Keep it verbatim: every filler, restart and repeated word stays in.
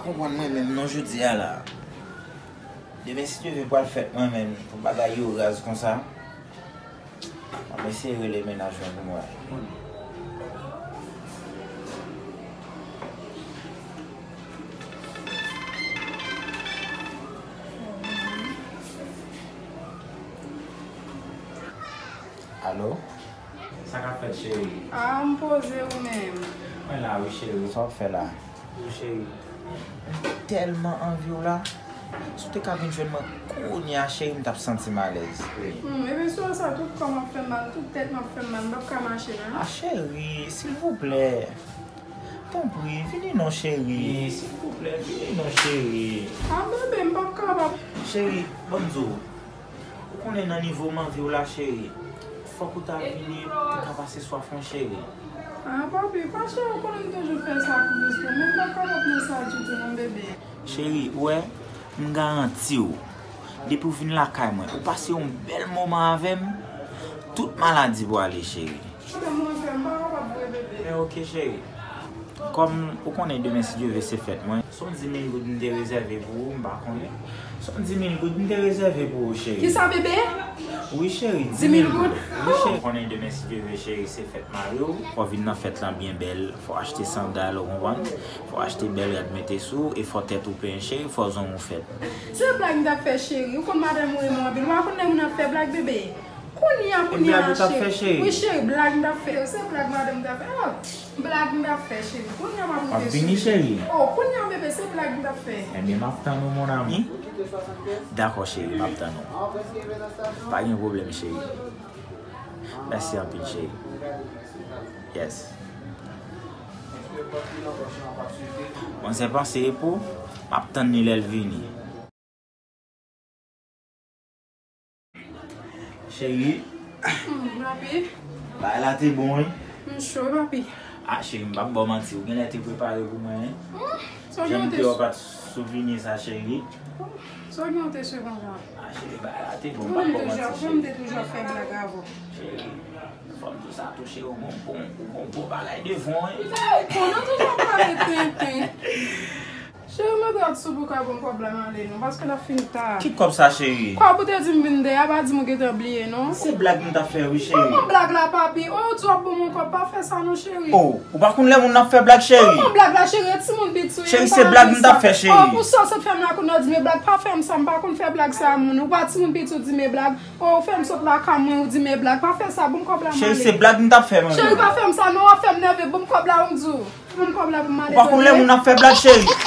Konprann mwen menm non jodi a la. Demen si Dye vle pral fèt mwen menm pou bagay yo raz konsa. M ap eseye rele mennaj mwen pou m wè. Alo? Sa k ap fèt, cheri? Ah, m poze, ou menm? Mwen la wi, cheri. Sa w ap fè la? Wi, cheri. M tèlman anvi w la. Si w te ka vin jwenn mwen kounye a, cheri, m t ap santi m alèz. Hmm, ebyen, sou sa, tout kò m ap fè m mal, tout tèt m ap fè m mal, m p ap ka mache nan. Ah, cheri, silvouplè. Tanpri, vini non, cheri. Silvouplè, vini non, cheri. Ah, bebe, m p ap kapab. Cheri, ban m di w. Ou konnen nan nivo m anvi w la, cheri. Fòk ou ta vini pou te ka pase swaf mwen, cheri. Ah, papi, pa cheri, ou konnen m toujou fè sakrifis pou ou, men m pa kapab nan sa ditou non, bebe. Cheri, ou wè, m garanti w, depi w vin lakay mwen, ou pase yon bèl moman avè m, tout maladi pwale, cheri. Fè m rantre, m pa kapab vre, bebe. Men oke, cheri. Kòm ou konnen demen, si Dye vle, se fèt mwen. Se yon di mil goud m te rezève pou ou, m pa konnen. Se yon di mil goud m te rezève pou ou, cheri. Kisa, bebe? Wi, cheri, di mil goud. Wi, cheri. Ou konnen demen, si Dye vle, cheri, se fèt mari w. Fò w vin nan fèt lan byen bèl. Fò w achte sandal, ou konprann? Fò w achte bèl rad mete sou ou, e fò tèt ou penyen, cheri, fò zong ou fèt. Se blag m t ap fè, cheri. Ou konn madanm ou renmen w anpil. Ou pa konn lè moun ap fè blag, bebe? Kounye a, kounye a, cheri. Wi, cheri, blag m t ap fè. Se blag madanm m t ap fè. Ah, blag m t ap fè, cheri. Kounye a, m ap moute sou ou. W ap vini, cheri? Oh, kounye a, bebe, se blag m t ap fè. Ebyen, m ap tann ou, mon ami. Dakò, cheri, m ap tann ou. Pa gen pwoblèm, cheri. Mèsi anpil, cheri. Yes. Bon, se panse pou, m ap tann li lè l vini. Cheri. Hmm, papi. Bagay la te bon, wi. M cho, papi. Ah, cheri, m p ap ba w manti. Ou genlè te prepare pou mwen, wi. Hmm, sa w gen te. Jan m te wè w pa t souvni sa, cheri. Sa w gen te sou konsa. Ah, cheri, bagay la te bon, m p ap ba w manti, cheri. Ou konnen m te toujou ap fè blag avè w. Cheri, fò m di w sa tou, cheri, ou gon bon, ou gon bon bagay devan w, wi. Ou konnen toujou ap pale tenten. Cheri, mande Adsou pou ka ban m kòb la m ale non, paske l ap fin ta. Ki kòb sa, cheri? Kòb ou te di m vin dèyè a, pa di m ou gentan bliye non. Se blag m t ap fè wi, cheri. Ban mwen blag la, papi. Oh, ou di w ap ban mwen kòb, pa fè sa non, cheri. Oh, ou pa konn lè moun ap fè blag, cheri. Ban mwen blag la, cheri, e timoun piti w ye. Cheri, se blag m t ap fè, cheri. Oh, pou sa w sot fè m la kounye a w di m e blag, pa fè m sa, m pa konn fè blag sa a moun. Ou pa timoun piti w di m e blag. Oh, ou fè m sot lakay mwen, ou di m e blag, pa fè sa, ban m kòb la m ale. Cheri, se blag m t ap fè, mwen. Cheri, pa fè m sa non, w ap fè m nève, ban m kòb la, ou di w. Ban m kòb la pou m ale. Ou pa konn lè moun ap fè blag, cheri.